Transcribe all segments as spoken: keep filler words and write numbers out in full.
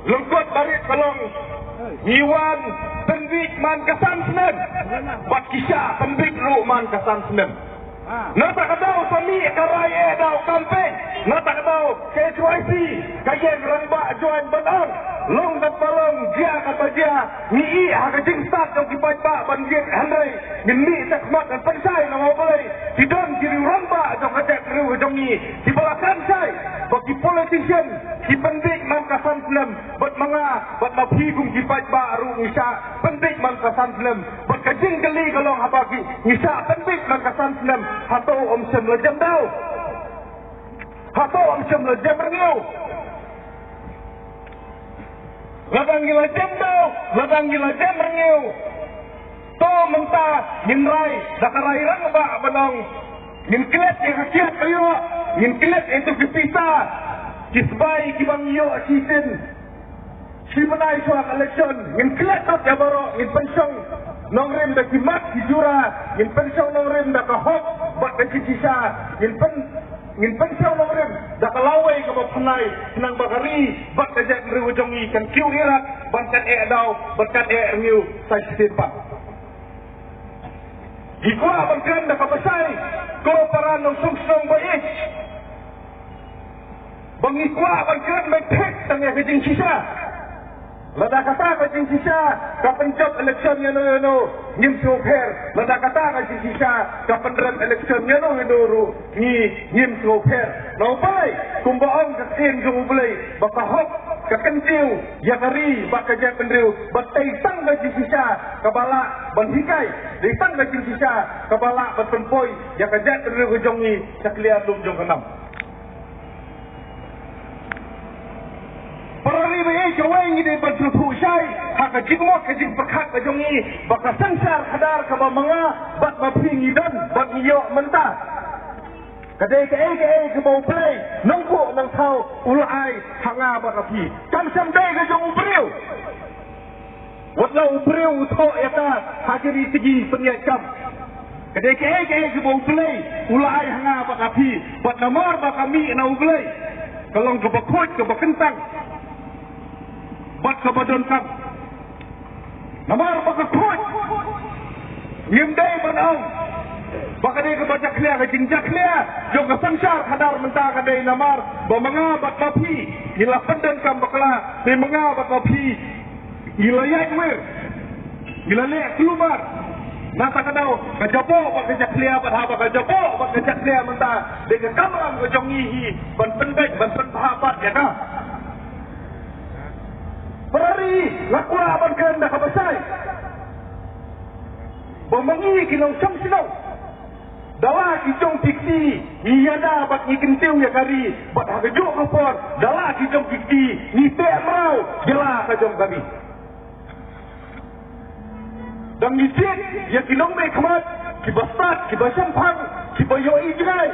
Lyngkot barit ka long, ngi wan pynbiej man ka san snem, bad ki shah pynbiej ruh man ka san snem. Na kata ka daw sa mih ka rai eh daw campaign, na kata ka daw ka H Y P ka ïeng rangbah join ban ong, long katba long, jia katba jia, ngi ïeh ha ka jingstad jong ki paidbah ban jied, hynrei ngin mih shakhmat ban pynshai na U Blei, ki don ki riew rangbah jong ka jaitbynriew jong ngi kiba la kynshai ba ki politician ki pynbiej man ka san snem, bad ma nga bad ma phi kum ki paidbah ruh ngi shah pynbiej man ka san snem. Bad ka jingkylli ka long, haba ki ngi shah pynbiej man ka san snem, hato ym shym la jem daw? Hato ym shym la jem rngiew? Lada ngi la jem daw, lada ngi la jem rngiew, to mynta ngin rai da ka rai rangbah ban ong, ngin klet ïa ka kiad ka ïoh, ngin klet ïa tu ki pisa, ki sbai kiba ngi ïoh shisien. Shi bnai shuwa ka election ngin klet ïa baroh, ngin pynshong nongrim da ki mat ki jura, ngin pynshong nongrim da ka hok bad ka jingshisha, ngin pyn ngin pynshong nongrim da ka lawei kaba pynlait, khnang ba ka ri bad ka jaitbynriew jong ngi kan kiew ïarap, ban kan eh daw, ban kan eh rngiew sa shisien pat. Ngi kwah ban kren da kaba shai, ko para nongshong shnong ba ïeit, ba ngi kwah ban kren ban thik tang ïa ka jingshisha. Lada kata ka jingshisha ka pynjop election ïano ïano, ngim sngewpher. Lada kata ka jingshisha ka pynrem election ïano ïano ruh, ngi ngim sngewpher. Na U Blei, kumba ong ka ktien jong U Blei, ba ka hok ka kyntiew ïa ka ri bad ka jaitbynriew, bad tei tang ka jingshisha kaba lah ban hikai, tei tang ka jingshisha kaba lah ban pynpoi ïa ka jaitbynriew ka jong ngi sha ka liang lum jong ka nam. Para ri ba ïeit, kawei ngi dei ban sngewthuh shai ha ka jingmut ka jingpyrkhat ka jong ngi ba ka synshar khadar kaba ma nga bad ma phi ngi don bad ngi ïoh mynta, ka dei kaei kaei kaba U Blei Nongbuh Nongthaw u la ai ha nga bad ha phi. Kam shym dei ka jong u briew. Wat la u briew u thoh ïa ka ha ki ri tigi pynïaid kam. Ka dei kaei kaei kaba U Blei u la ai ha nga bad ha phi, bad namar ba ka mih na U Blei, ka long kaba khuid, kaba kyntang bad kaba donkam. Namar ba ka khuid, ngim dei ban ong ba ka dei kaba jakhlia. Ka jingjakhlia jong ka synshar khadar mynta ka dei namar ba ma nga bad ma phi ngi la pyndonkam bakla, te ma nga bad ma phi ngi la ïaid wir, ngi la leh kulmar. Na kata ka daw ka jaboh bad ka jakhlia, bad haba ka jaboh bad ka jakhlia mynta, dei ka kamram ka jong ngi hi ban pynbeit, ban pynbha pat ïa ka. Para ri, nga kwah ban kren da kaba shai ba ma ngi ki nongshong shnong, da la ki jong ki kti ngi ïada bad ngi kyntiew ïa ka ri, bad ha kajuh ka por da la ki jong ki kti ngi teh mraw ïa la ka jong ka ri. Dang ngi jied ïa ki nongmihkhmat kiba stad, kiba shemphang, kiba ïohi jngai,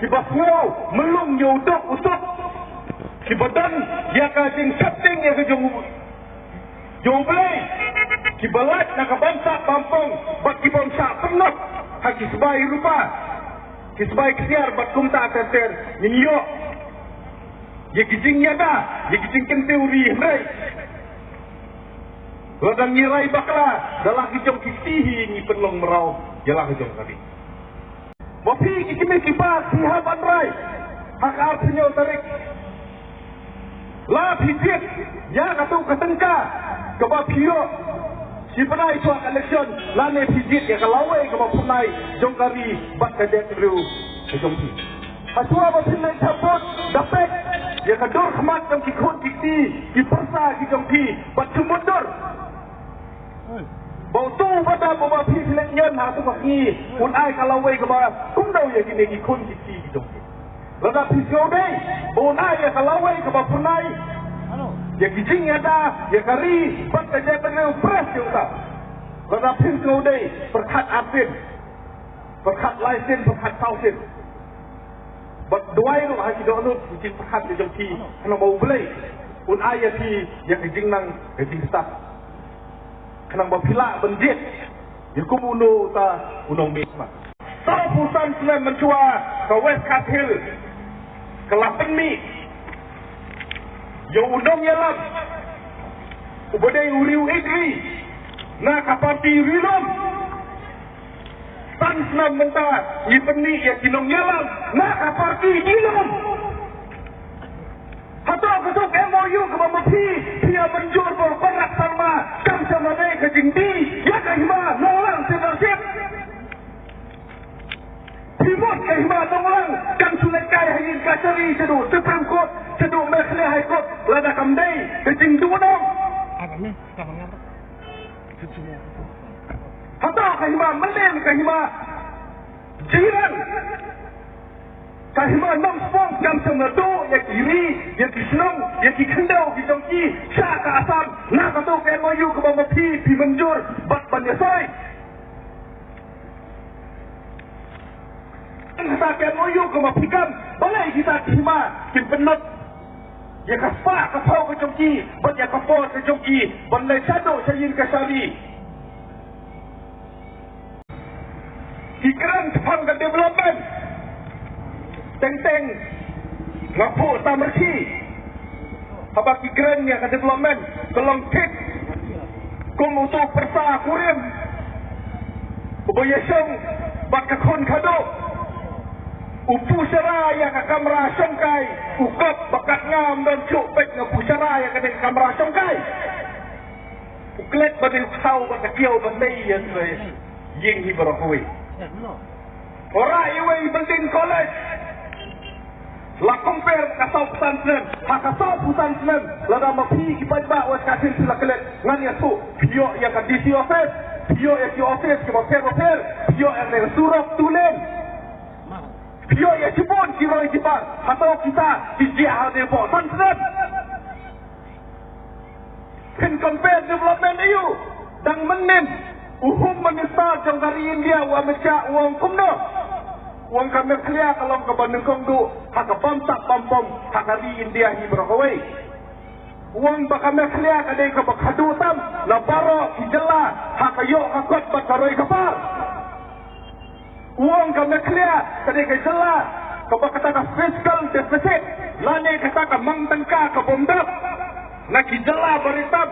kiba sngew mlung ïa u duk u suk, kiba don ïa ka jingsheptieng ïa ka jong U Blei, kiba lait na ka bamsap bampong bad ki bym shah pynlong ha ki sbai rupa, ki sbai ksiar bad kumta ter ter. Ngin ïoh ïa ki jingïada, ïa ki jingkyntiew ri, hynrei lada ngi rai bakla, da la ki jong ki kti hi ngi pynlong mraw ïa la ka jong ka ri. Ma phi ki kmie ki kpa, phi hap ban rai ha ka arphew hynñiew tarik. La phi jied ïa katu ka tyngka kaba phi ïoh shi bnai shuwa ka election, lane phi jied ïa ka lawei kaba phyrnai jong ka ri bad ka jaitbynriew ka jong phi. Hashwa ba phin leit shaphrang, da peit ïa ka dur khmat jong ki khun ki kti, ki pyrsa ki jong phi, bad shu mutdur ba utu u badap uba phi leit ñion ha tu ka sngi un ai ka lawei kaba kumno ïa kine ki khun ki kti ki jong phi. Lada phi sngewdei ba un ai ïa ka lawei kaba phyrnai ïa ki jingïada ïa ka ri bad ka jaitbynriew, press ïa uta. Lada phin sngewdei, pyrkhat arsien, pyrkhat laisien, pyrkhat sawsien. Bad duwai ruh ha ki dohnud ki jingpyrkhat ki jong phi, khnang ba U Blei un ai ïa phi ïa ka jingnang ka jingstad, khnang ba phi lah ban jied ïa kum uno uta u nongmihkhmat. Sawphew san snem mynshuwa ka West Khasi Hills ka la pynmih Ïa u nongïalam uba dei u riew ïeit ri na ka parti Ri Lum. San snem mynta ngi pynmih ïa ki nongïalam na ka parti Ri Lum. Hato kato ka M O U kaba ma phi phi ïa mynjur ba u Conrad Sangma kam shym la dei ka jingdie ïa ka hima Nonglang Citizenship? Phi mut ka hima Nonglang kan shu leit kai ha ïing kashari shaduh Supreme Court, shaduh Meghalaya High Court, lada kam dei ka jingduhnong. Hato ka hima Mylliem, ka hima Jirang, ka hima Nongspong kam shym la duh ïa ki ri, ïa ki shnong, ïa ki khyndew ki jong ki sha ka Assam na kato ka M O U kaba ma phi phi mynjur bad ban ïasoi. Kita ka M O U kaba phi kam, balei kita ki hima kin pynlut ïa ka spah ka phew ka jong ki bad ïa ka por ka jong ki ban leit shaduh sha ïing kashari? Ki kren shaphang ka development. Teng teng nga phuh samrkhie haba ki kren ïa ka development, ka long thik kum uto u pyrsa kurim uba ïashong bad ka khun khadduh, u pynshara ïa ka kamra shongkai, u kop ba katba ngam don shuh peit nga pynshara ïa kane ka kamra shongkai. U klet ba dei u khaw bad ka kiew ba dei ïa ka ïing hi baroh kawei. Ora iwei building college la compare ka saw phew san snem, ha ka saw phew san snem lada ma phi ki paidbah West Khasi Hills la klet, ngan ïathuh, phi ïoh ïa ka D C office, phi ïoh ïa ki office kiba pher bapher, phi ïoh ïa ka surok two lane, phi ïoh ïa shibun ki roi ki par. Hato kita ki jia ha dei phew san snem? Phin compare development aïu? Dang mynnin u Home Minister jong ka ri India u Amit Shah u ong kumno? U ong ka Meghalaya ka long kaba nyngkong duh ha ka bam sap bam pom ha ka ri India hi baroh kawei. U ong ba ka Meghalaya ka dei kaba khadduh tam na baroh ki jylla ha ka ïoh ka kot bad ka roi ka par. U ong ka Meghalaya ka dei ka jylla kaba kata ka fiscal deficit lane kata ka mang tyngka ka bym dap na ki jylla barit tam